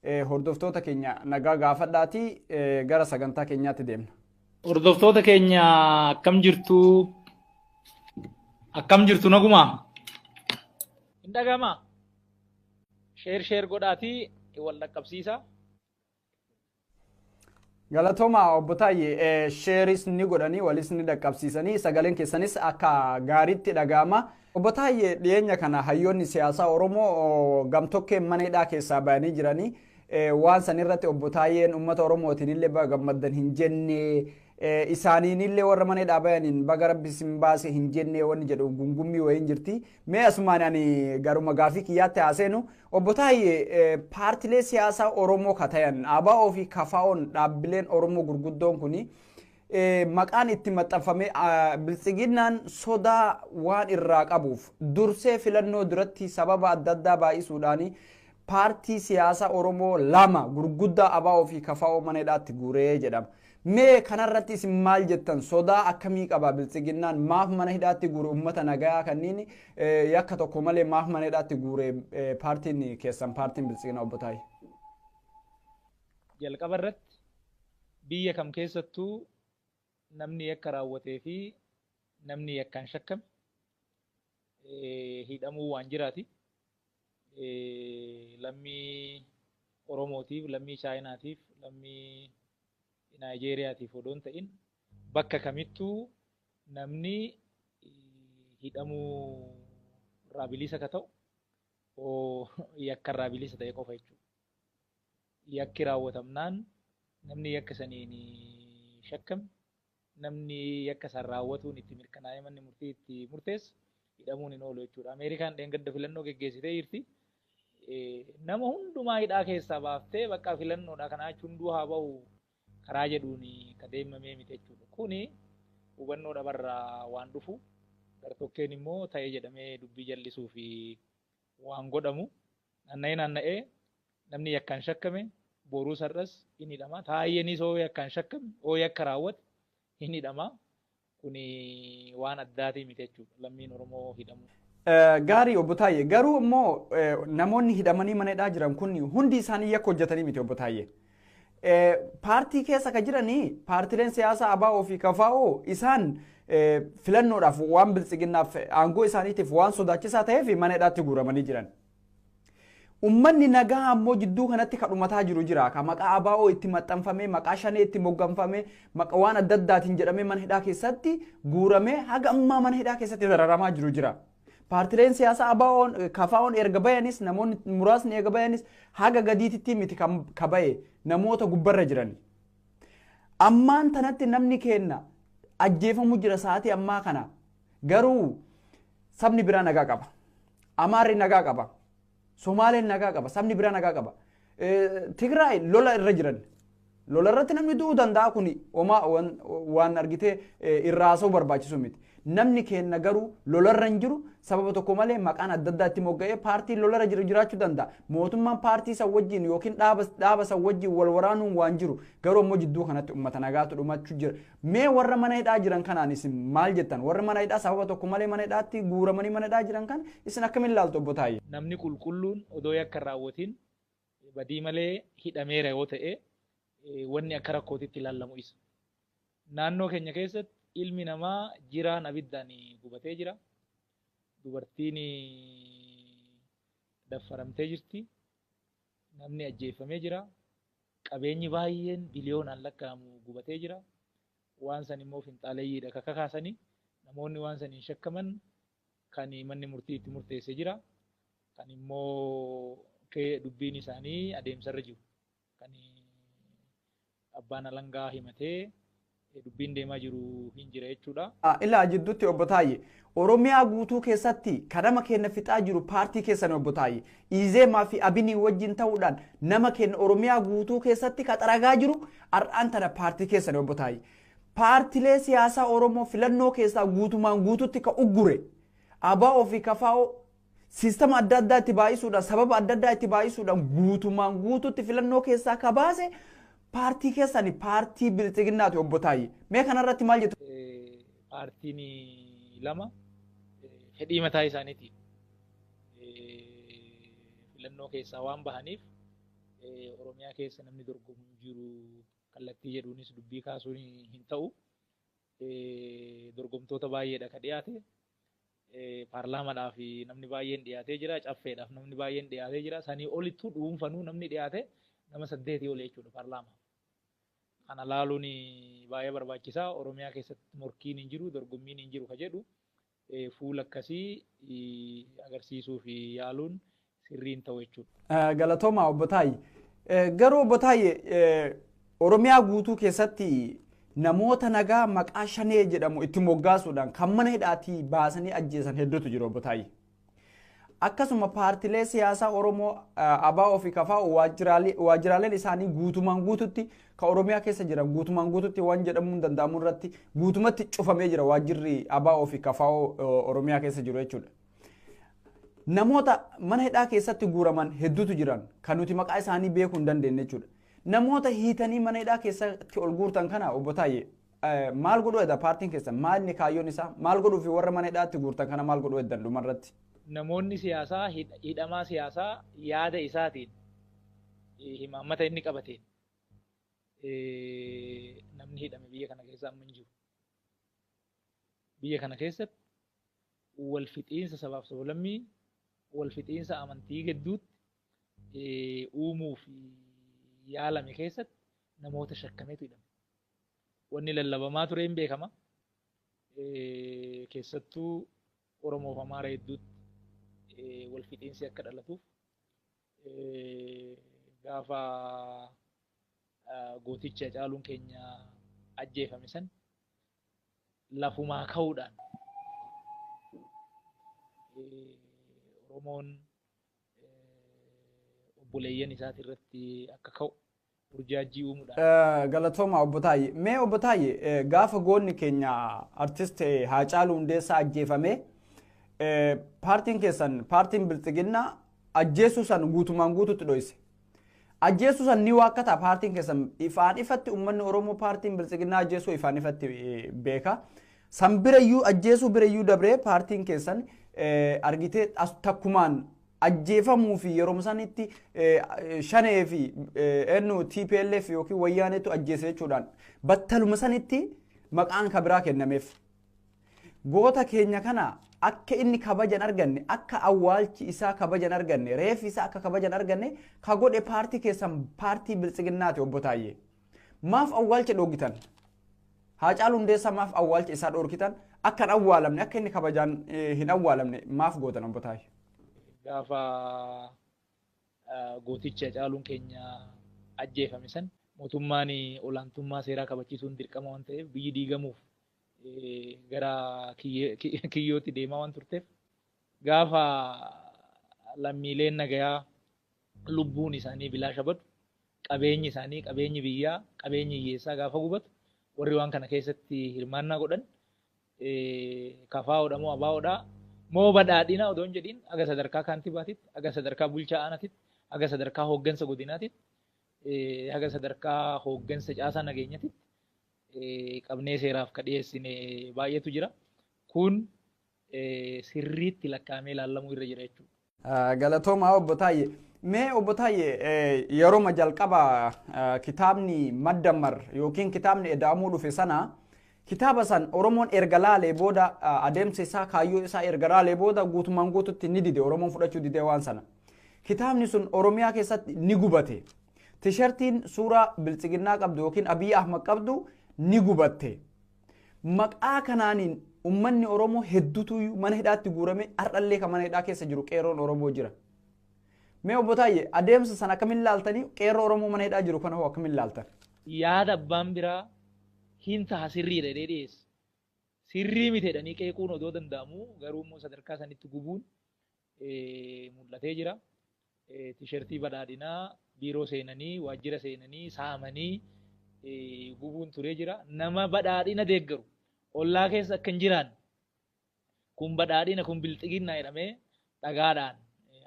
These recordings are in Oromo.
Hordoftoota keenya nagaa gaafadhaatii gara sagantaa keenyaatti deemna. Hordoftoota keenya akkam jirtu? Akkam jirtu nagumaa? Hin dhaga'amaa? Share share godhaatii wal dhaqqabsiisa. Galatooma obbo Taayyee, shareis ni godhanii walis ni dhaqqabsiisanii, sagaleen keessanis akka gaariitti dhaga'ama. Obbo Taayyee, dhiyeenya kana hayyoonni siyaasaa Oromoo gamtokkeen mana hidhaa keessaa bayanii jiranii, waan san irratti obbo Taayyeen uummata Oromootiin illee baga gammaddan hin jenne, isaaniin illee warra mana hidhaa bayaniin baga rabbi isin baase hin jenne wanni jedhu gungummii wayiin jirti. Mee asumaan ani garuma gaafii kiyyaatti haaseenu, obbo Taayyee, paartilee siyaasaa Oromoo ka ta'an ABO fi KFO'n, dhaabbileen Oromoo gurguddoon kuni maqaan itti maxxanfamee biltsiginnaan sodaa waan irraa qabuuf dursee filannoo duratti sababa adda addaa baay'isuudhaani paartii siyaasaa Oromoo lama gurguddaa ABO fi KFO mana hidhaatti guuree jedhama. Mee kanarratti isin maal jettan? Sodaa akkamii qaba biltsiginnaan? Maaf mana hidhaatti guure uummata nagayaa kanneen yakka tokko malee? Maaf mana hidhaatti guure paartiin keessan, paartiin biltsiginnaa, obbo Taayyee? Jalqaba irratti biyya kam keessattuu namni yakka raawwatee fi namni yakkaan shakkame hidhamuu waan jiraati. Lammii Oromootiif, lammii Chaayinaatiif, lammii Naayijeeriyaatiif odoo hin ta'in bakka kamittuu namni hidhamuu irraa bilisa ka ta'u yakka irraa bilisa ta'e qofa jechuudha. Yakki raawwatamnaan namni yakka saniin shakkame, namni yakka san raawwatuun itti mirkanaa'ee manni murtii itti murteesse hidhamuun hin oolu jechuudha. Ameerikaan dheengadda filannoo geggeessitee jirti. Nama hundumaa hidhaa keessaa baaftee bakka filannoodha kanaa jechuun hunduu haa bahu karaa jedhuun ka deemamee miti jechuudha. Kuni hubannoo dhabarraa waan dhufu, gartokkeen immoo ta'ee jedhamee dubbii jal'isuu fi waan godhamu. Naanna'ee naanna'ee namni yakkaan shakkame boruu sar'as hin hidhama. Taayyeenis hoo yakkaan shakkame, hoo yakka raawwate hin hidhama. Kuni waan addaatii miti jechuudha. Lammiin Oromoo hidhamu. Gaarii obbo Taayyee, garuu immoo namoonni hidhamanii mana hidhaa jiran kun hundi isaanii yakka hojjetanii miti, obbo Taayyee. Paartii keessa ka jiranii paartileen siyaasaa ABO fi KFO isaan filannoodhaaf waan biltsiginnaaf aangoo isaaniitiif waan sodaachisaa ta'eef mana hidhaatti guuramanii jiran. Uummanni nagaa ammoo jidduu kanatti ka dhumataa jiru jira. Ka maqaa ABO itti maxxanfamee, maqaa shanee itti mogganfamee, maqaa waan adda addaatiin jedhamee mana hidhaa keessatti guuramee haga ammaa mana hidhaa keessatti dararamaa jiru jira. Paartileen siyaasaa ABO'n KFO'n erga bayanis, namoonni muraasni erga bayanis, haga gadiititti miti ka baye, namoota gubbarra jiran. Ammaan tanatti namni kenna ajjeefamu jira sa'aatii ammaa kana. Garuu sabni biraa nagaa qaba. Amaarri nagaa qaba. Somaaleen nagaa qaba. Sabni biraa nagaa qaba. Tigraay lola irra jiran. Lola irratti namni du'uu danda'a, kuni homaa waan argitee irraa haasa'uu barbaachisu miti. Namni kenna garuu lolarra hin jiru, sababa tokko malee maqaan adda addaa itti mogga'ee paartiin lolarra jiru jiraachuu danda'a. Mootummaan paartii san wajjin yookiin dhaaba san wajjin wal waraanuun waan jiru, garuu ammoo jidduu kanatti uummata nagaatu dhumachuu jira. Mee warra mana hidhaa jiran kanaan isin maal jettan? Warra mana hidhaa sababa tokko malee mana hidhaatti guuramanii mana hidhaa jiran kan isin akkamiin ilaaltu, obbo Taayyee? Namni qulqulluun odoo yakka hin raawwatin badii malee hidhameera yoo ta'e, wanni akka rakkootitti ilaalamu isa. Naannoo keenya keessatti ilmi namaa jiraan abiddaan gubatee jira. Dubartiin daffaramtee jirti. Namni ajjeefamee jira. Qabeenyi baay'een biliyoonaan lakkaa'amu gubatee jira. Waan san immoo finxaaleeyyiidha ka kakaasanii, namoonni waan saniin shakkaman kan manni murtii itti murteessee jira. Kan immoo dubbiin isaanii adeemsarra jiru. Kan abbaan alangaa himatee dubbiin deemaa jiru hin jira jechuudha. Ilaa jidduutti obbo Taayyee, Oromiyaa guutuu keessatti kan nama keenya fixaa jiru paartii keessan, obbo Taayyee. Izeemaa fi Abinii wajjin ta'uudhaan nama keenya Oromiyaa guutuu keessatti ka xaragaa jiru har'aan tana paartii keessan, obbo Taayyee. Paartilee siyaasaa Oromoo filannoo keessaa guutumaan guututti ka uggure ABO fi KFO siistama adda addaa itti baay'isuudhaan, sababa adda addaa itti baay'isuudhaan guutumaan guututti filannoo keessaa ka baase paartii keessani, paartii biltsiginnaati, obbo Taayyee. Mee kanarratti maal jettu? Paartiin lama fedhii mataa isaaniitiin filannoo keessaa waan bahaniif Oromiyaa keessa namni dorgomu hin jiru kallattii jedhuunis dubbii kaasuun hin ta'u. Dorgomtoota baay'eedha ka dhiyaate. Paarlaamaadhaaf namni baay'een dhiyaatee jira. Caffeedhaaf namni baay'een dhiyaatee jira. Sanii olittuu dhuunfanuu namni dhiyaate nama 8 ol jechuudha paarlaamaa. Kana laaluun baay'ee barbaachisaa. Oromiyaa keessatti morkiin hin jiru, dorgommiin hin jiru ka jedhu fuula akkasii agarsiisuu fi yaaluun sirrii hin ta'u jechuudha. Galatoomaa obbo Taayye. Garuu obbo Taayye, Oromiyaa guutuu keessatti namoota nagaa maqaa shanee jedhamu itti moggaasuudhaan kan mana hidhaatii baasanii ajjeesan hedduutu jiru obbo Taayye. Akkasuma paartilee siyaasaa Oromoo ABO fi KFO waajjiraaleen isaanii guutumaan guututti kan Oromiyaa keessa jiran guutumaan guututti waan jedhamuu hin danda'amu irratti guutumatti cufamee jira waajjirri ABO fi KFO Oromiyaa keessa jiru jechuudha. Namoota mana hidhaa keessatti guuraman hedduutu jiran kan nuti maqaa isaanii beekuu hin dandeenye jechuudha. Namoota hiitanii mana hidhaa keessatti ol guurtan kana obbo Taayye, maal godhuu edda paartiin keessan? Maal inni kaayyoon isaa? Maal godhuu fi warra mana hidhaatti guurtan kana maal godhuu eddan dhumarratti? Namoonni siyaasaa, hidhamaa siyaasaa yaada isaatiin, himaammata inni qabateen namni hidhame biyya kana keessa amma hin jiru. Biyya kana keessatti wal fixiinsa sabaaf sablammii, wal fixiinsa amantii gidduutti uumuu fi yaalame keessatti namoota shakkameetu hidhame. Wanni lallabamaa ture hin beekama. Keessattuu Oromoof Amaara hedduutti wal fixiinsi akka dhalatuuf gaafa gooticha Hacaaluun keenya ajjeefame san lafumaa ka'uudhaan Oromoon obboleeyyan isaati irratti akka ka'u burjaajii uumuudhaan. Galatooma obbo Taayye. Mee obbo Taayye, gaafa goonni keenya artist Haacaaluu Hundeessaa ajjeefame paartiin keessan, paartiin Bilxiginnaa, ajjeesuu san guutumaan guututti dhoyse. Ajjeesuu san ni waakkata paartiin keessan ifaan ifatti. Uummanni Oromoo paartiin Bilxiginnaa ajjeesuu ifaan ifatti beeka. San birayyuu, ajjeesuu birayyuu dabree paartiin keessan argitee takkumaan ajjeefamuu fi yeroo sanitti shanee fi eenyu TPLF yookiin wayyaaneetu ajjeese jechuudhaan battaluma sanitti maqaan kabiraa kennameef. Goota keenya kana akka inni kabajan arganne, akka awwaalchi isaa kabajan arganne, reeffi isaa akka kabajan arganne ka godhe paartii keessan, paartii Bilxiginnaati obbo Taayyee. Maaf awwaalcha dhoorkitan? Haacaaluu Hundeessaa maaf awwaalcha isaa dhoorkitan? Akka hin awwaalamne, akka inni kabajaan hin awwaalamne maaf gootan obbo Taayyee? Gaafa gooticha Hacaaluun keenya ajjeefame san mootummaan olaantummaa seeraa kabachiisuun dirqama waan ta'eef, biyyi diigamuuf gara kiyyootti deemaa waan turteef, gaafa lammiileen nagayaa lubbuun isaanii bilaasha badu, qabeenyi isaanii, qabeenyi biyyaa, qabeenyi hiyyeessaa gaafa gubatu, warri waan kana keessatti hirmaannaa godhan KFOdha moo ABOdha moo badhaadhina odoo hin jedhiin, aga sadarkaa kaantibaatitti, aga sadarkaa bulchaa aanaatitti, aga sadarkaa hooggansa godinaatitti, haga sadarkaa hooggansa caasaa nageenyatitti qabnee seeraaf ka dhiyeessine baay'eetu jira. Kun sirriitti lakkaa'amee ilaalamuu irra jira jechuudha. Galatoomaa obbo Taayyee. Mee obbo Taayyee, yeroo jalqaba kitaabni Maddammar yookiin kitaabni Eda'amuu dhufe sana, kitaaba san Oromoon erga laalee booda, adeemsa isaa, kaayyoo isaa erga laalee booda guutumaan guututti ni dide. Oromoon fudhachuu dide waan sana. Kitaabni sun Oromiyaa keessatti ni gubate. Tishartiin suuraa Bilxiginnaa qabdu yookiin Abiy Ahmad qabdu ni gubatte. Maqaa kanaaniin uummanni Oromoo hedduutu mana hidhaatti guurame. Har'allee kan mana hidhaa keessa jiru qeerroon Oromoo jira. Mee obbo Taayyee, adeemsa sana akkamiin laaltanii? Qeerroo Oromoo mana hidhaa jiru kana hoo akkamiin laaltan? Yaada abbaan biraa hin taha, sirriidha jedhee dhiyeesse. Sirrii miti jedhanii qeequun odoo danda'amu, garuu immoo sadarkaa sanitti gubuun mul'atee jira. Tishertii badhaadhinaa biiroo seenanii, waajjira seenanii saamanii gubuun turee jira. Nama badhaadhina deeggaru ollaa keessa akka hin jiraanne, kun badhaadhina, kun bilxiginnaa jedhamee dhagaadhaan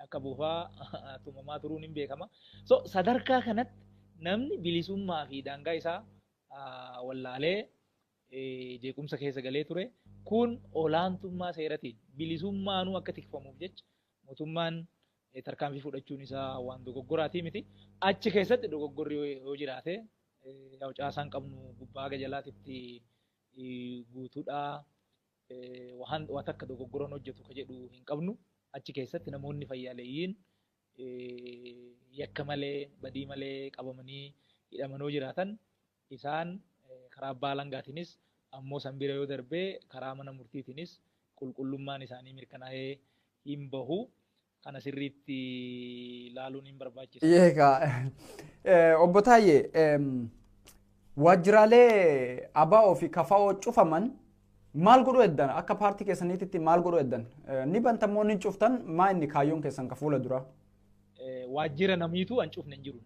akka buufaa tumamaa turuun hin beekama. So sadarkaa kanatti namni bilisummaa fi daangaa isaa wallaalee jeequmsa keessa galee ture. Kun olaantummaa seeratiin bilisummaanuu akka tikfamuuf jecha mootummaan Tarkaanfii fudhachuun isaa waan dogoggoraatii miti. Achi keessatti dogoggorri yoo jiraate, caasaan qabnu gubbaa haga jalaatitti guutuudhaa, waan takka dogoggoran hojjetu ka jedhu hin qabnu. Achi keessatti namoonni fayyaaleeyyiin yakka malee, badii malee qabamanii hidhaman yoo jiraatan, isaan karaa abbaa alangaatiinis, ammoo san bira yoo darbee karaa mana murtiitiinis qulqullummaan isaanii mirkanaa'ee hin bahu. Kana sirriitti ilaaluun hin barbaachisa. Eegaa, obbo Taayyee, waajjiraalee ABO fi KFO cufaman maal godhuu eddan? Akka paartii keessaniititti maal godhuu eddan? Ni bantammoo ni cuftan? Maa inni kaayyoon keessan ka fuula dura? Waajjira namiitu an cufne hin jiru.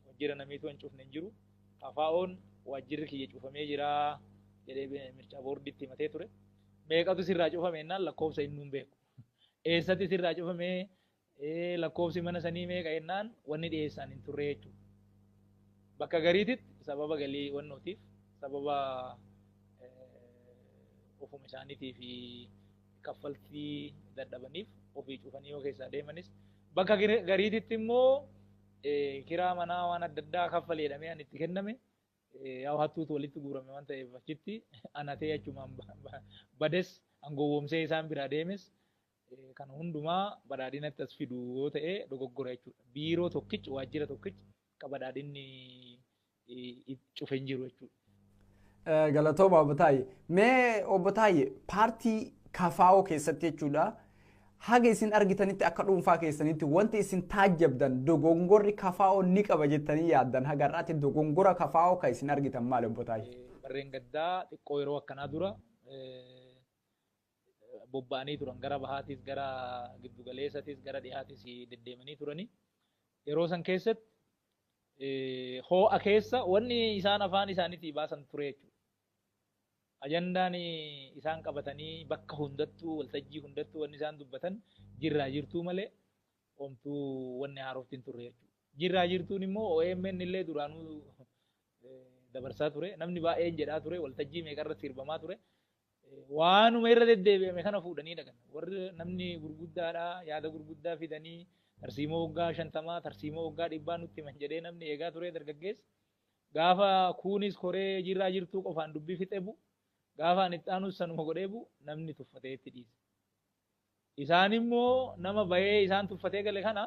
Waajjira namiitu an cufne hin jiru. KFO'n waajjirri kiyya cufamee jira jedhee mircaa boordiitti himatee ture. Meeqatu sirraa cufame jennaan, lakkoofsa inni hin beeku. Eessatti sirraa cufamee, lakkoofsi mana sanii meeqa jennaan, wanni dhiyeessaan hin turre jechuudha. Bakka gariititti sababa galii wannootiif, sababa ofuma isaaniitii fi kaffaltii dadhabaniif ofii cufanii yoo keessaa deemanis, bakka gariititti immoo kiraa manaa waan adda addaa kaffalee jedhamee an itti kenname yaa hattuutu walitti guurame waan ta'eef, achitti anatee achumaan bades, an gowwoomsee isaan biraa deemes. Kana hundumaa badhaadhinatti as fidu yoo ta'e dogoggora jechuudha. Biiroo tokkichi, waajjira tokkichi ka badhaadhinni cufe hin jiru jechuudha. Galatooma, obbo Taayyee. Mee obbo Taayyee, paartii KFO keessatti jechuudha, haga isin argitanitti, akka dhuunfaa keessanitti wanti isin taajjabdan, dogongorri KFO ni qaba jettanii yaaddan, haga har'aatti dogongora KFO ka isin argitan maali, obbo Taayyee? Barreen gaddaa xiqqoo yeroo akkanaa dura bobba'anii turan, gara bahaatis, gara giddugaleessatis, gara dhihaatis deddeemanii turani. Yeroo san keessatti hoo'a keessa wanni isaan afaan isaaniitii baasan ture jechuudha. Ajandaan isaan qabatanii bakka hundattuu, waltajjii hundattuu wanni isaan dubbatan jirraa jirtuu malee homtuu wanni haarofti hin turre jechuudha. Jirraa jirtuun immoo OMN illee duraanuu dabarsaa ture. Namni baay'een jedhaa ture. Waltajjii meeqarratti sirbamaa ture. Waanuma irra deddeebi'ame kana fuudhanii dhaqan. Warri namni gurguddaadha, yaada gurguddaa fidanii tarsiimoo waggaa 50, tarsiimoo waggaa 100 nutti himan jedhee namni eegaa ture dargaggeessa. Gaafa kuunis koree jirraa jirtuu qofaan dubbii fixee bu'u, gaafa ani itti aanus sanuma godhee bu'u, namni tuffatee itti dhiise. Isaan immoo nama bahee isaan tuffatee gale kana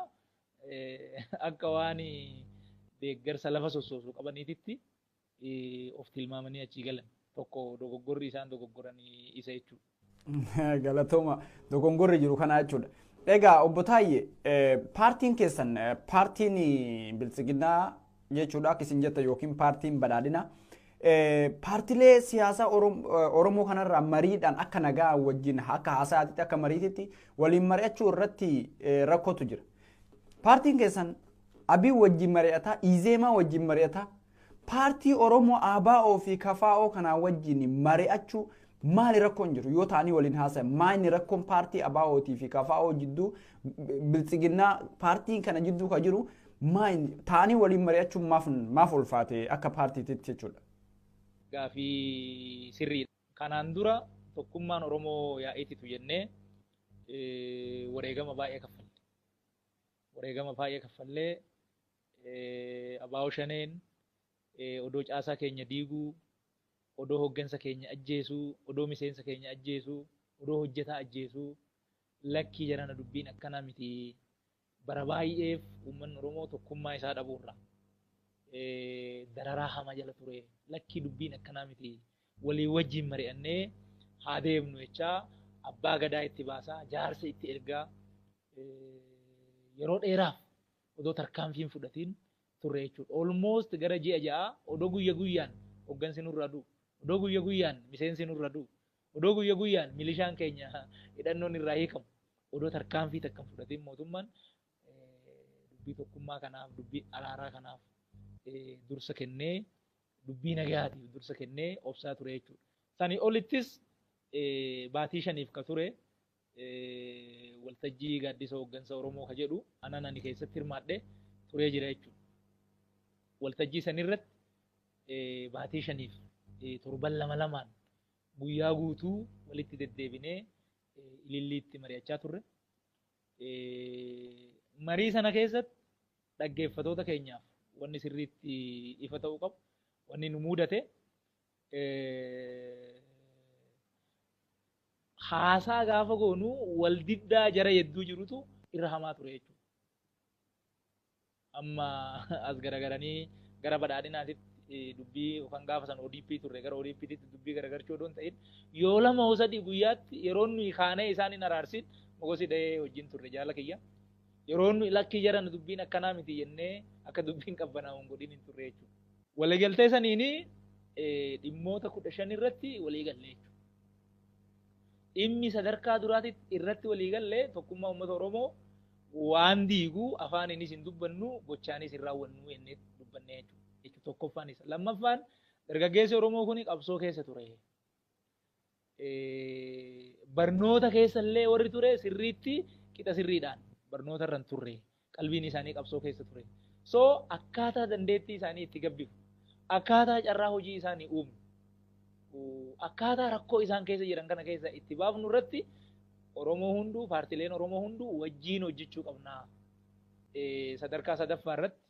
akka waan deeggarsa lafa sossoosuu qabaniititti of tilmaamanii achii galan. Tokko dogoggorri isaan dogoggoranii isa jechuudha. Galatooma, dogongorri jiru kana jechuudha. Egaa obbo Taayyee, paartiin keessan, paartiin Biltsiginnaa jechuudha akka isin jetta, yookiin paartiin badhaadhinaa, paartilee siyaasaa Oromoo kanarraa mariidhaan akka nagaa wajjin, akka haasaatitti, akka mariititti waliin mari'achuu irratti rakkootu jira. Paartiin keessan Abii wajjin mari'ataa, Izeemaa wajjin mari'ataa, paartii Oromoo ABO fi KFO kanaa wajjin mari'achuu maali rakkoon jiru? Yoo ta'anii waliin haasayan, maali rakkoon paartii ABOtii fi KFO jidduu, Biltsiginnaa paartiin kana jidduu ka jiru maali? Ta'anii waliin mari'achuun maaf ulfaate akka paartiititti jechuudha? Gaafii sirriidha. Kanaan dura tokkummaan Oromoo yaa'iititu jennee wareegama baay'ee kaffalle. Wareegama baay'ee kaffallee, ABO shaneen odoo caasaa keenya diiguu, odoo hoggansa keenya ajjeesuu, odoo miseensa keenya ajjeesuu, odoo hojjetaa ajjeesuu, lakkii jarana, dubbiin akkanaa miti. Bara baay'eef uummanni Oromoo tokkummaa isaa dhabuurra dararaa hamaa jala ture. Lakkii, dubbiin akkanaa miti. Walii wajjin mari'annee haa deemnu jechaa, abbaa gadaa itti baasaa, jaarsa itti ergaa, yeroo dheeraaf odoo tarkaanfii hin fudhatiin turre jechuudha. Almost gara ji'a 6 odoo guyya guyyaan hoggansi nurra du'u, odoo guyya guyyaan miseensi nurra du'u, odoo guyya guyyaan milishaan keenya hidhannoon irraa hiikamu, odoo tarkaanfii takka hin fudhatiin, mootummaan dubbii tokkummaa kanaaf, dubbii araaraa kanaaf dursa kennee, dubbii nagaatiif dursa kennee obsaa ture jechuudha. Sanii olittis baatii 5f ka ture waltajjii gaaddisa hooggansa Oromoo ka jedhu anan ani keessatti hirmaadhe turee jira jechuudha. Waltajjii sanirratti baatii 5f torban lama lamaan guyyaa guutuu walitti deddeebinee ililliitti mari'achaa turre. Marii sana keessatti dhaggeeffatoota keenyaaf wanni sirriitti ifa ta'uu qabu, wanni nu mudate haasaa gaafa goonu waldiddaa jara hedduu jirutu irra hamaa ture jechuudha. Amma as garagaranii gara badhaadhinaatitti dubbii yookaan gaafa san ODP turre gara ODP'tti dubbii garagarchuu odoo hin ta'in yoo lama hoo sadii guyyaatti yeroo nuyi kaanee isaan hin araarsin mogosi dhahee wajjin turre jaala kiyya. Yeroo nuyi lakkii jaran dubbiin akkanaa miti jennee akka dubbiin qabbanaa'u hin godhin hin turre jechuudha. Waliigaltee saniini dhimmoota 15 irratti walii galle jechuudha. Dhimmi sadarkaa duraatitti irratti walii galle tokkummaa uummata Oromoo waan diigu afaaniinis hin dubbannu gochaanis hin raawwannu jennee dubbanne jechuudha. Tokkoffaan isa. Lammaffaan dargaggeessi Oromoo kun qabsoo keessa ture. Barnoota keessa illee warri ture sirriitti qixa sirriidhaan barnoota irra hin turre. Qalbiin isaanii qabsoo keessa ture. So akkaataa dandeettii isaanii itti gabbifu, akkaataa carraa hojii isaanii uumnu, akkaataa rakkoo isaan keessa jiran kana keessa itti baafnu irratti Oromoo hunduu paartileen Oromoo hunduu wajjiin hojjechuu qabna. Sadarkaa sadaffaa irratti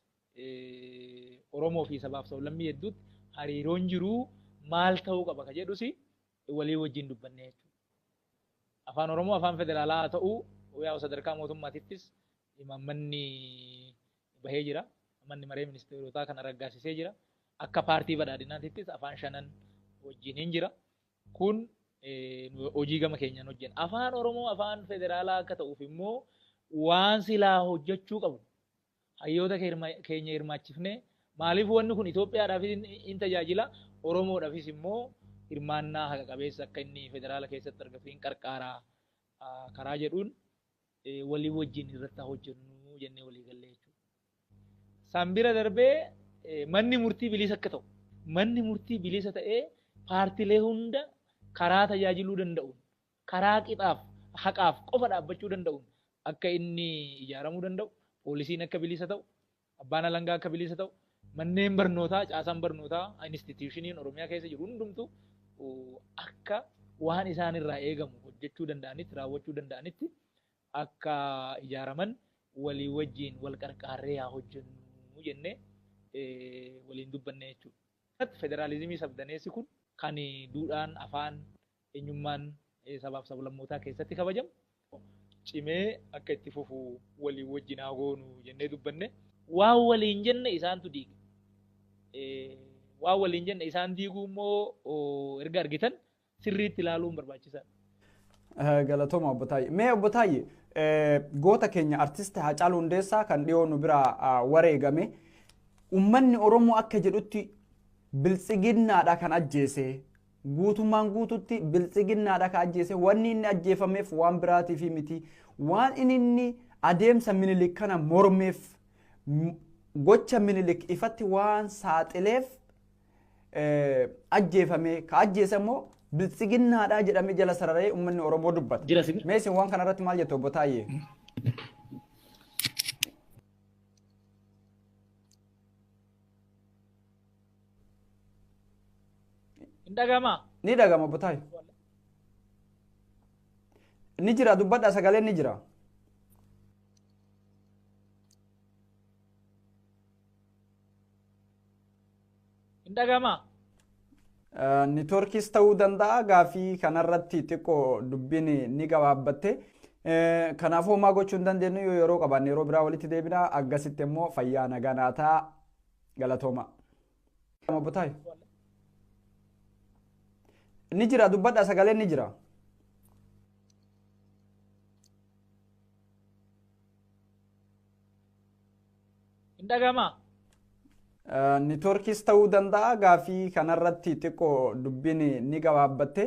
Oromoo fi sabaaf sablammii hedduutti hariiroon jiru maal ta'uu qaba ka jedhus walii wajjin dubbannee jechuudha. Afaan Oromoo afaan federaalaa haa ta'u yaa'u sadarkaa mootummaatittis imaammanni bahee jira. Manni maree ministeerotaa kana raggaasisee jira. Akka paartii badhaadhinaatittis afaan shanan wajjin hin jira. Kun hojii gama keenyaan hojjenna. Afaan Oromoo afaan federaalaa akka ta'uuf immoo waan silaa hojjechuu qabu hayyoota keenya hirmaachifnee maaliif wanni kun Itoophiyaadhaafis hin tajaajila Oromoodhaafis immoo hirmaannaa haqa qabeessa akka inni federaala keessatti argatu hin qarqaara karaa jedhuun walii wajjin irratti haa hojjennu jennee walii gallee jechuudha. San bira darbee manni murtii bilisa akka ta'u manni murtii bilisa ta'ee paartilee hunda karaa tajaajiluu danda'uun karaa qixaaf haqaaf qofa dhaabbachuu danda'uun akka inni ijaaramuu danda'u poolisiin akka bilisa ta'u abbaan alangaa akka bilisa ta'u manneen barnootaa caasaan barnootaa instituushiniin Oromiyaa keessa jiru hundumtu akka waan isaan irraa eegamu hojjechuu danda'anitti raawwachuu danda'anitti akka ijaaraman walii wajjin wal qarqaarree haa hojjennu jennee waliin dubbanne jechuudha. Federaalizimii sabdaneessi kun kan duudhaan afaan eenyummaan sabaaf sablammootaa keessatti kabajamu cimee akka itti fufu walii wajjin haa goonu jennee dubbanne. Waan waliin jenne isaantu diige. Waan waliin jenne isaan diiguu immoo erga argitan sirriitti ilaaluun barbaachisaadha. Galatooma obbo Taayye. Mee obbo Taayye goota keenya artist Haacaaluu Hundeessaa kan dhiyoo nu biraa wareegame uummanni Oromoo akka jedhutti biltsiginnaadha kan ajjeese guutummaan guututti biltsiginnaadha kan ajjeese wanni inni ajjeefameef waan biraatiif miti waan inni adeemsa Minilik kana mormeef gocha Minilik ifatti waan saaxileef ajjeefame ka ajjeese immoo biltsiginnaadha jedhamee jala sararee uummanni Oromoo dubbata. Jira sibir. Mee isin waan kanarratti maal jettu obbo Taayyee? Hin dhagamaa? Ni dhagama obbo Taayyee. Ni jira dubbadha sagaleen ni jira. Hin dhagamaa? Niitoorkiis ta'uu danda'a gaafii kanarratti xiqqoo dubbiin ni gabaabbatte. Kanaafuu homaa gochuu hin dandeenyu yoo yeroo qabaanne yeroo biraa walitti deebina akkasitti immoo fayyaa nagaa naataa galatooma. Obbo Taayye. Ni jira dubbadha sagaleen ni jira. Hin dhagamaa? Niitoorkiis ta'uu danda'a gaafii kanarratti xiqqoo dubbiin ni gabaabbatte.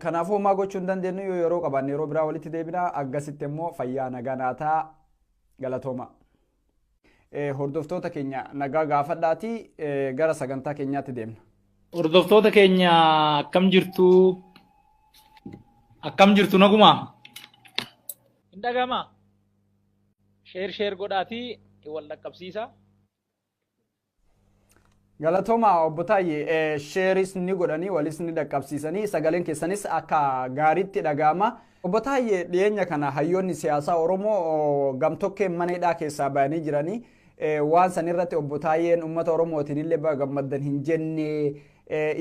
Kanaafuu homaa gochuu hin dandeenyu yoo yeroo qabaanne yeroo biraa walitti deebina akkasitti immoo fayyaa nagaa naataa galatooma. Hordoftoota keenya nagaa gaafadhaati gara sagantaa keenyaatti deemna. Hordoftoota keenya akkam jirtu? Akkam jirtu nagumaa? Hin dhagamaa? Share share godhaatii wal dhaqqabsiisa. Galatooma obbo Taayyee, sheeris ni godhanii walis ni dhaqqabsiisanii, sagaleen keessanis akka gaariitti dhaga'ama. Obbo Taayyee, dhiyeenya kana hayyoonni siyaasaa Oromoo gamtokkeen mana hidhaa keessaa bayanii jiranii, waan san irratti obbo Taayyeen uummata Oromootiin illee baga gammaddan hin jenne,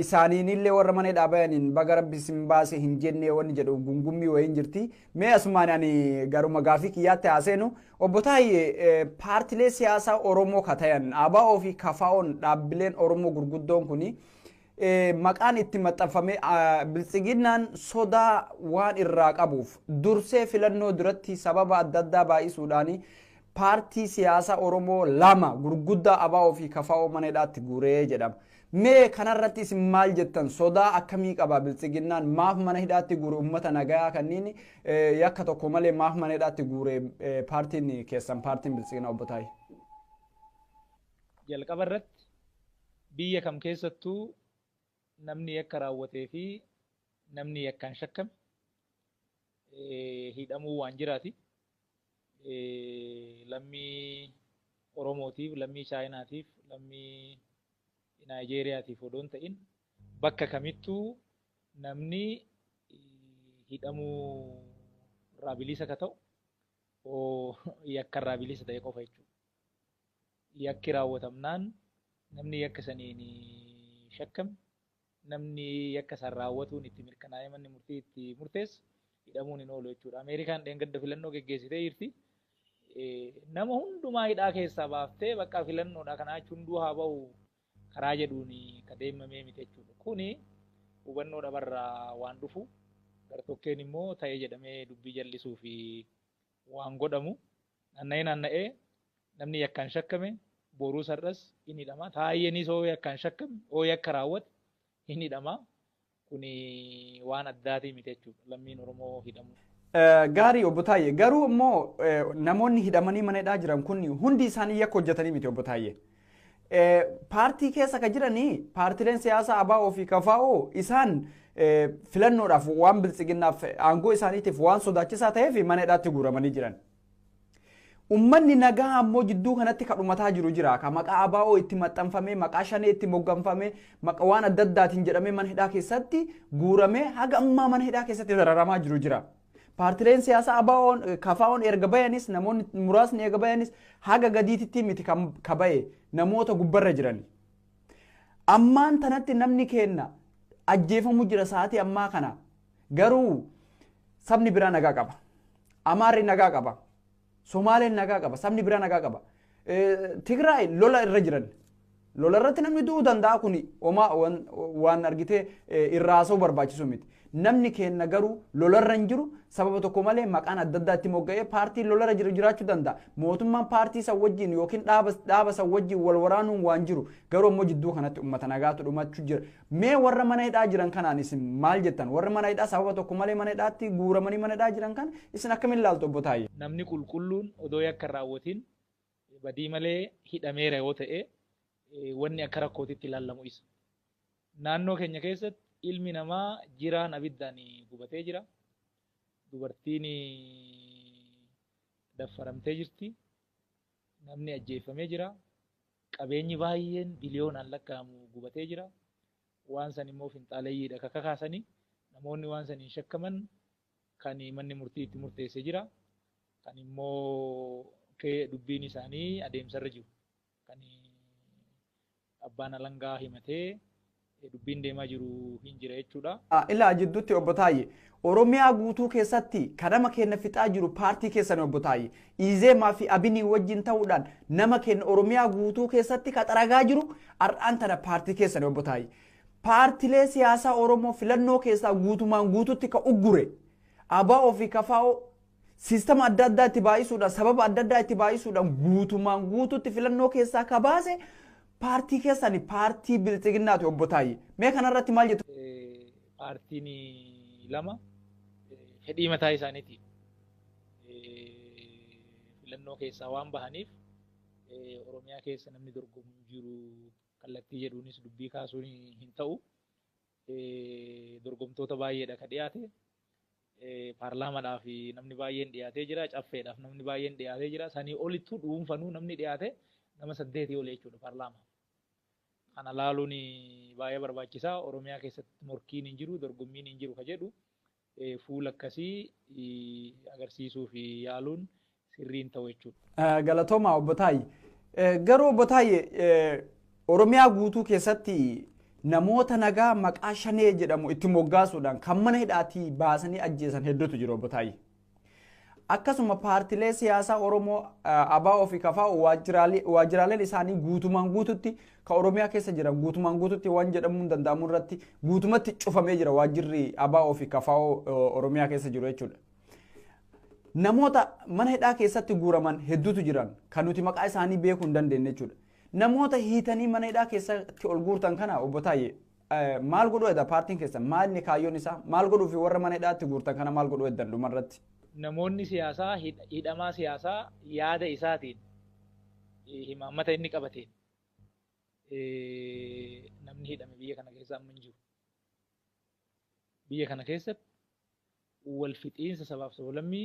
isaaniin illee warra mana hidhaa bayaniin baga rabbi isin baase hin jenne wanni jedhu gungummii wayiin jirti. Mee asumaan ani garuma gaafii kiyyaatti haaseenu, obbo Taayyee, paartilee siyaasaa Oromoo ka ta'an ABO fi KFO'n, dhaabbileen Oromoo gurguddoon kuni maqaan itti maxxanfamee, biltsiginnaan sodaa waan irraa qabuuf dursee filannoo duratti sababa adda addaa baay'isuudhaan paartii siyaasaa Oromoo lama gurguddaa ABO fi KFO mana hidhaatti guuree jedhama. Mee kanarratti isin maal jettan? Sodaa akkamii qaba biltsiginnaan? Maaf mana hidhaatti guure uummata nagayaa kanneen yakka tokko malee? Maaf mana hidhaatti guure paartiin keessan, paartiin biltsiginnaa, obbo Taayee? Jalqaba irratti biyya kam keessattuu namni yakka raawwatee fi namni yakkaan shakkame hidhamuu waan jiraati. Lammii Oromootiif, lammii Chaayinaatiif, lammii Naayijeeriyaatiif odoo hin ta'in bakka kamittuu namni hidhamuu irraa bilisa ka ta'u yakka irraa bilisa ta'e qofa jechuudha. Yakki raawwatamnaan namni yakka saniin shakkame, namni yakka san raawwatuun itti mirkanaa'ee manni murtii itti murteesse hidhamuun hin oolu jechuudha. Ameerikaan dheengadda filannoo geggeessitee jirti. Nama hundumaa hidhaa keessaa baaftee bakka filannoodha kanaa jechuun hunduu haa ba'u karaa jedhuun ka deemamee miti jechuudha. Kuni hubannoo dhabarraa waan dhufu, gartokkeen immoo ta'ee jedhamee dubbii jal'isuu fi waan godhamu. Naanna'ee naanna'ee namni yakkaan shakkame boruu sar'as hin hidhama. Taayyeenis hoo yakkaan shakkame, hoo yakka raawwate hin hidhama. Kuni waan addaatii miti jechuudha, lammiin Oromoo hidhamu. Gaarii obbo Taayyee, garuu immoo namoonni hidhamanii mana hidhaa jiran kun hundi isaanii yakka hojjetanii miti, obbo Taayyee. Paartii keessa ka jiranii paartileen siyaasaa ABO fi KFO isaan filannoodhaaf waan biltsiginnaaf aangoo isaaniitiif waan sodaachisaa ta'eef mana hidhaatti guuramanii jiran. Uummanni nagaa ammoo jidduu kanatti ka dhumataa jiru jira. Ka maqaa ABO itti maxxanfamee, maqaa shanee itti mogganfamee, maqaa waan adda addaatiin jedhamee mana hidhaa keessatti guuramee haga ammaa mana hidhaa keessatti dararamaa jiru jira. Paartileen siyaasaa ABO'n KFO'n erga bayanis, namoonni muraasni erga bayanis, haga gadiititti miti ka baye, namoota gubbarra jiran. Ammaan tanatti namni kenna ajjeefamu jira sa'aatii ammaa kana. Garuu sabni biraa nagaa qaba. Amaarri nagaa qaba. Somaaleen nagaa qaba. Sabni biraa nagaa qaba. Tigraay lola irra jiran. Lola irratti namni du'uu danda'a, kuni homaa waan argitee irraa haasa'uu barbaachisu miti. Namni kenna garuu lolarra hin jiru, sababa tokko malee maqaan adda addaa itti mogga'ee paartiin lolarra jiru jiraachuu danda'a. Mootummaan paartii san wajjin yookiin dhaaba san wajjin wal waraanuun waan jiru, garuu ammoo jidduu kanatti uummata nagaatu dhumachuu jira. Mee warra mana hidhaa jiran kanaan isin maal jettan? Warra mana hidhaa sababa tokko malee mana hidhaatti guuramanii mana hidhaa jiran kan isin akkamiin ilaaltu, obbo Taayyee? Namni qulqulluun odoo yakka hin raawwatin badii malee hidhameera yoo ta'e, wanni akka rakkootitti ilaalamu isa. Naannoo keenya keessatti ilmi namaa jiraan abiddaan gubatee jira. Dubartiin daffaramtee jirti. Namni ajjeefamee jira. Qabeenyi baay'een biliyoonaan lakkaa'amu gubatee jira. Waan san immoo finxaaleeyyiidha ka kakaasanii, namoonni waan saniin shakkaman kan manni murtii itti murteessee jira. Kan immoo dubbiin isaanii adeemsarra jiru. Kan abbaan alangaa himatee dubbiin deemaa jiru hin jira jechuudha. Ilaa jidduutti obbo Taayyee, Oromiyaa guutuu keessatti kan nama keenya fixaa jiru paartii keessan, obbo Taayyee. Izeemaa fi Abinii wajjin ta'uudhaan nama keenya Oromiyaa guutuu keessatti kan xaragaa jiru har'aan tana paartii keessan, obbo Taayyee. Paartilee siyaasaa Oromoo filannoo keessaa guutumaan guututti ka uggure ABO fi KFO siistama adda addaa itti baay'isuudhaan, sababa adda addaa itti baay'isuudhaan guutumaan guututti filannoo keessaa ka baase paartii keessani, paartii biltsiginnaati, obbo Taayyee. Mee kanarratti maal jettu? Paartiin lama fedhii mataa isaaniitiin filannoo keessaa waan bahaniif Oromiyaa keessa namni dorgomu jiru kallattii jedhuunis dubbii kaasuun hin ta'u. Dorgomtoota baay'eedha ka dhiyaate. Paarlaamaadhaaf namni baay'een dhiyaatee jira. Caffeedhaaf namni baay'een dhiyaatee jira. Sanii olittuu dhuunfanuu namni dhiyaate nama 8 ol jechuudha paarlaama. Kana laaluun baay'ee barbaachisaa. Oromiyaa keessatti morkiin hin jiru, dorgommiin hin jiru ka jedhu fuula akkasii agarsiisuu fi yaaluun sirriin ta'u jechuudha. Galatooma obbo Taayye. Garuu obbo Taayye, Oromiyaa guutuu keessatti namoota nagaa maqaa shanee jedhamu itti moggaasuudhaan kan mana hidhaatii baasanii ajjeesan hedduutu jiru obbo Taayye. Akkasuma paartilee siyaasaa Oromoo ABO fi KFO waajjiraaleen isaanii guutumaan guututti kan Oromiyaa keessa jiran guutumaan guututti waan jedhamuu hin danda'amu irratti guutumatti cufamee jira waajjirri ABO fi KFO Oromiyaa keessa jiru jechuudha. Namoota mana hidhaa keessatti guuraman hedduutu jiran kan nuti maqaa isaanii beekuu hin dandeenye jechuudha. Namoota hiitanii mana hidhaa keessatti ol guurtan kana obbo Taayye, maal godhuu edda paartiin keessan? Maal inni kaayyoon isaa? Maal godhuu fi warra mana hidhaatti guurtan kana maal godhuu eddan dhumarratti? Namoonni siyaasaa, hidhamaa siyaasaa yaada isaatiin, himaammata inni qabateen namni hidhame biyya kana keessa amma hin jiru. Biyya kana keessatti wal fixiinsa sabaaf sablammii,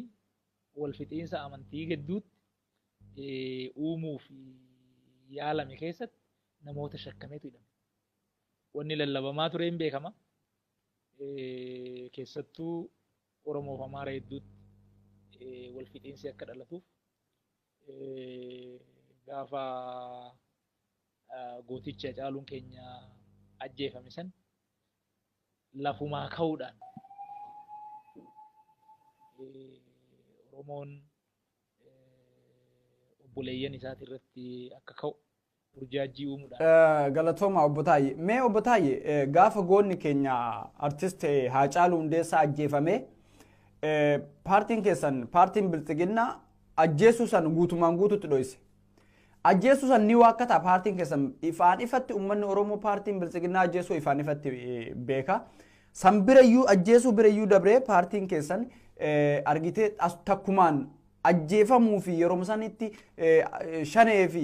wal fixiinsa amantii gidduutti uumuu fi yaalame keessatti namoota shakkameetu hidhame. Wanni lallabamaa ture hin beekama. Keessattuu Oromoof Amaara gidduutti wal fixiinsi akka dhalatuuf gaafa gooticha Hacaaluun keenya ajjeefame san lafumaa ka'uudhaan Oromoon obboleeyyan isaati irratti akka ka'u burjaajii uumuudhaan. Galatooma obbo Taayye. Mee obbo Taayye, gaafa goonni keenya artist Haacaaluu Hundeessaa ajjeefame, paartiin keessan, paartiin Bilxiginnaa, ajjeesuu san guutumaan guututti dho'ise. Ajjeesuu san ni waakkata paartiin keessan ifaan ifatti. Uummanni Oromoo paartiin Bilxiginnaa ajjeesuu ifaan ifatti beeka. San birayyuu, ajjeesuu birayyuu dabree, paartiin keessan argitee takkumaan ajjeefamuu fi yeroo sanitti shanee fi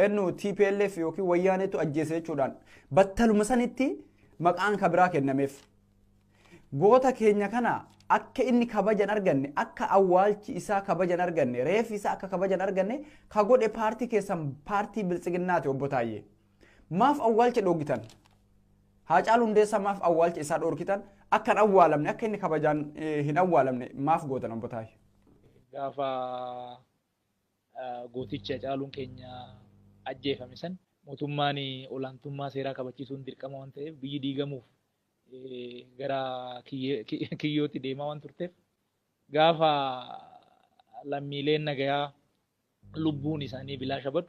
eenyu TPLF yookiin wayyaaneetu ajjeese jechuudhaan battaluma sanitti maqaan kabiraa kennameef. Goota keenya kana akka inni kabajan arganne, akka awwaalchi isaa kabajan arganne, reeffi isaa akka kabajan arganne ka godhe paartii keessan, paartii Bilxiginnaati obbo Taayyee. Maaf awwaalcha dhoorkitan? Haacaaluu Hundeessaa maaf awwaalcha isaa dhoorkitan? Akka hin awwaalamne, akka inni kabajaan hin awwaalamne maaf gootan obbo Taayyee? Gaafa gooticha Hacaaluun keenya ajjeefame san mootummaan olaantummaa seeraa kabachiisuun dirqama waan ta'eef, biyyi diigamuuf gara kiyyootti deemaa waan turteef, gaafa lammiileen nagayaa lubbuun isaanii bilaasha badu,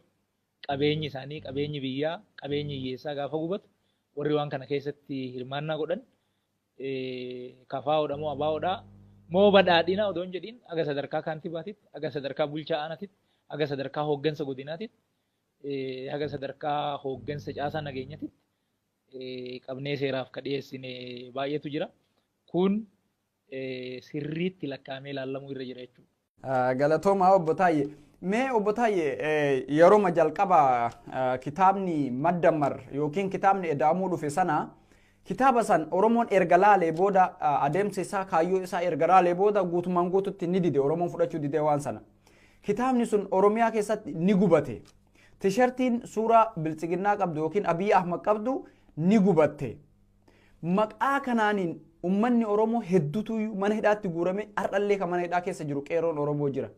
qabeenyi isaanii, qabeenyi biyyaa, qabeenyi hiyyeessaa gaafa gubatu, warri waan kana keessatti hirmaannaa godhan KFOdha moo ABOdha moo badhaadhina odoo hin jedhin, aga sadarkaa kaantibaatitti, aga sadarkaa bulchaa aanaatitti, aga sadarkaa hooggansa godinaatitti, aga sadarkaa hooggansa caasaa nageenyatitti qabnee seeraaf ka dhiyeessine baay'eetu jira. Kun sirriitti lakkaa'amee ilaalamuu irra jira jechuudha. Galatoomaa obbo Taayyee. Mee obbo Taayyee, yeroo jalqaba kitaabni Maddammar yookiin kitaabni Ida'amuu dhufe sana, kitaaba san Oromoon erga laalee booda, adeemsa isaa, kaayyoo isaa erga laalee booda, guutumaan guututti ni dide. Oromoon fudhachuu dide waan sana. Kitaabni sun Oromiyaa keessatti ni gubate. Tishartiin suuraa Bilxiginnaa qabdu yookiin Abiy Ahmad qabdu ni gubatte. Maqaa kanaaniin uummanni Oromoo hedduutu mana hidhaatti guurame. Har'allee kan mana hidhaa keessa jiru qeerroon Oromoo jira.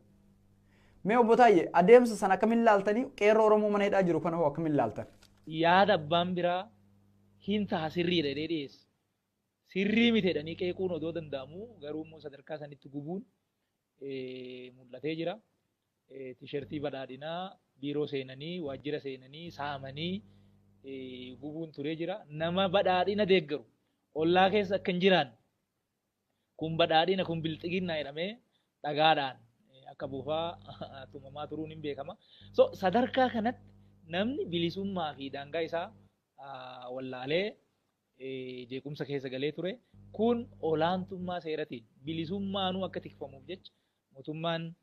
Mee obbo Taayyee, adeemsa sana akkamiin laaltanii? Qeerroo Oromoo mana hidhaa jiru kana hoo akkamiin laaltan? Yaada abbaan biraa hin taha, sirriidha jedhee dhiyeesse. Sirrii miti jedhanii qeequun odoo danda'amu, garuu immoo sadarkaa sanitti gubuun mul'atee jira. Tishertii badhaadhinaa biiroo seenanii, waajjira seenanii saamanii gubuun turee jira. Nama badhaadhina deeggaru ollaa keessa akka hin jiraanne, kun badhaadhina, kun bilxiginnaa jedhamee dhagaadhaan akka buufaa tumamaa turuun hin beekama. So sadarkaa kanatti namni bilisummaa fi daangaa isaa wallaalee jeequmsa keessa galee ture. Kun olaantummaa seeratiin bilisummaanuu akka tikfamuuf jecha mootummaan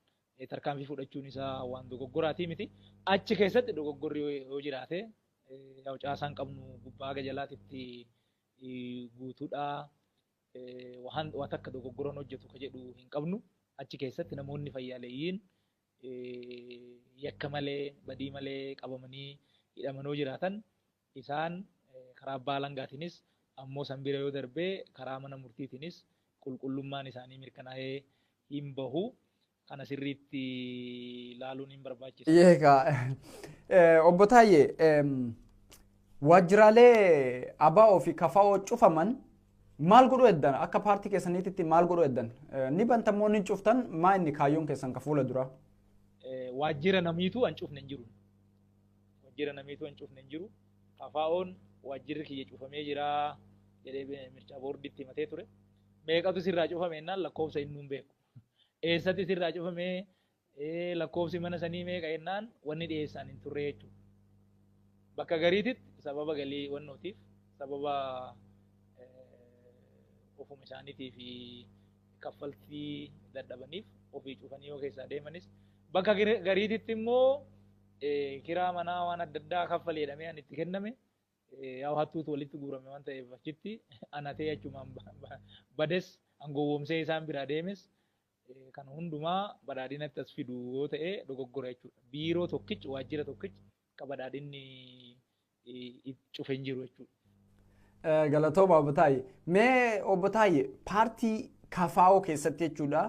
tarkaanfii fudhachuun isaa waan dogoggoraatii miti. Achi keessatti dogoggorri yoo jiraate, caasaan qabnu gubbaa haga jalaatitti guutuudhaa, waan takka dogoggoran hojjetu ka jedhu hin qabnu. Achi keessatti namoonni fayyaaleeyyiin yakka malee, badii malee qabamanii hidhamanoo jiraatan, Isaan karaa abbaa alangaatiinis ammoo san bira yoo darbee karaa mana murtiitiinis qulqullummaan isaanii mirkanaa'ee hin bahu. Kana sirriitti ilaaluun hin barbaachisa. Egaa obbo Taayyee, waajjiraalee ABO fi KFO cufaman maal godhuu eddan? Akka paartii keessaniititti maal godhuu eddan? Ni bantammoo ni cuftan? Maa inni kaayyoon keessan ka fuula dura? Waajjira namiitu an cufne hin jiru. Waajjira namiitu an cufne hin jiru. KFO'n waajjirri kiyya cufamee jira jedhee mircaa boordiitti himatee ture. Meeqatu sirraa cufame jennaan lakkoofsa inni hin beeku. Eessatti sirraa cufamee, lakkoofsi mana sanii meeqa jennaan wanni dhiyeessaan hin turre jechuudha. Bakka gariititti sababa galii wannootiif, sababa ofuma isaaniitii fi kaffaltii dadhabaniif ofii cufanii yoo keessaa deemanis, bakka gariititti immoo kiraa manaa waan adda addaa kaffalee jedhamee an itti kenname yaa hattuutu walitti guurame waan ta'eef achitti anatee achumaan bades, an gowwoomsee isaan biraa deemes. Kan hundumaa badhaadhinatti as fidu yoo ta'e dogoggora jechuudha. Biiroo tokkichi, waajjira tokkichi akka badhaadhinni cufe hin jiru jechuudha. Galatooma obbo Taayyee. Mee obbo Taayyee, paartii KFO keessatti jechuudha,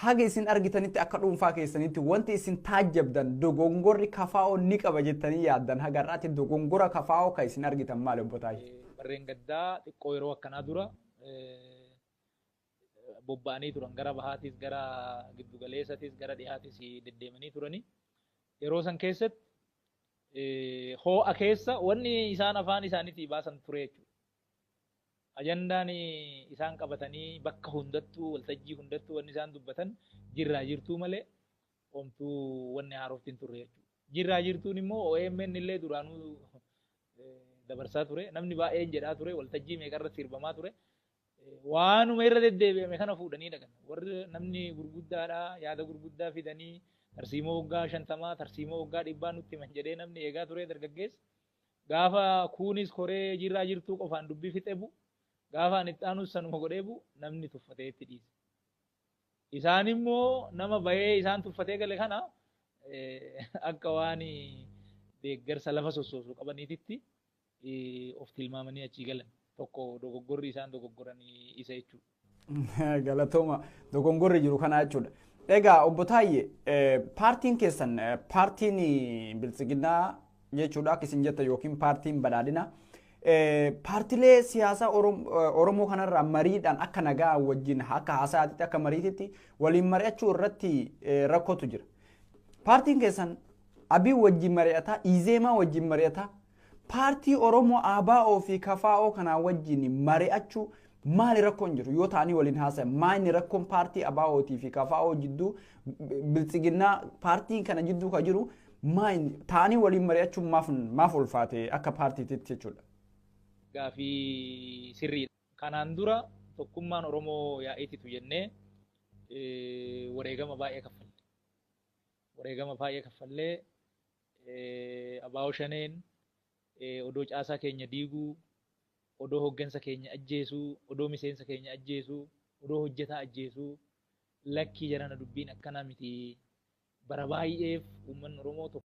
haga isin argitanitti akka dhuunfaa keessanitti wanti isin taajjabdan, dogongorri KFO ni qaba jettanii yaaddan, haga har'aatti dogongora KFO kan isin argitan maali, obbo Taayyee? Barreen gaddaa xiqqoo yeroo akkanaa dura bobba'anii turan, gara bahaatis, gara giddugaleessatis, gara dhihaatis deddeemanii turani. Yeroo san keessatti ho'a keessa wanni isaan afaan isaaniitii baasan ture jechuudha. Ajandaan isaan qabatanii bakka hundattuu, waltajjii hundattuu wanni isaan dubbatan jirraa jirtuu malee homtuu wanni haarofti hin turre jechuudha. Jirraa jirtuun immoo OMN illee duraanuu dabarsaa ture. Namni baay'een jedhaa ture. Waltajjii meeqarratti sirbamaa ture. Waanuma irra deddeebi'ame kana fuudhanii dhaqan. Warri namni gurguddaadha, yaada gurguddaa fidanii tarsiimoo waggaa 50, tarsiimoo waggaa 100 nutti himan jedhee namni eegaa ture dargaggeessa. Gaafa kuunis koree jirraa jirtuu qofaan dubbii fixee bu'u, gaafa ani itti aanus sanuma godhee bu'u, namni tuffatee itti dhiise. Isaan immoo nama bahee isaan tuffatee gale kana akka waan deeggarsa lafa sossoosu qabaniititti of tilmaamanii achii galan. Tokko dogoggorri isaan dogoggoranii isa jechuudha. Galatooma, dogongorri jiru kana jechuudha. Egaa obbo Taayyee, paartiin keessan, paartiin Biltsiginnaa jechuudha akka isin jetta yookiin paartiin badhaadhinaa, paartilee siyaasaa Oromoo kanarraa mariidhaan akka nagaa wajjin, akka haasaatitti, akka mariititti waliin mari'achuu irratti rakkootu jira. Paartiin keessan Abii wajjin mari'ataa, Izeemaa wajjin mari'ataa, paartii Oromoo ABO fi KFO kanaa wajjin mari'achuu maali rakkoon jiru yoo ta'anii waliin haasayan? Maali rakkoon paartii ABOtii fi KFO jidduu, Biltsiginnaa paartiin kana jidduu ka jiru maali? Ta'anii waliin mari'achuun maaf ulfaate akka paartiititti jechuudha? Gaafii sirriidha. Kanaan dura tokkummaan Oromoo yaa'iititu jennee wareegama baay'ee kaffalle. Wareegama baay'ee kaffallee ABO shaneen odoo caasaa keenya diiguu, odoo hoggansa keenya ajjeesuu, odoo miseensa keenya ajjeesuu, odoo hojjetaa ajjeesuu, lakkii jarana dubbiin akkanaa miti. Bara baay'eef uummanni Oromoo tokko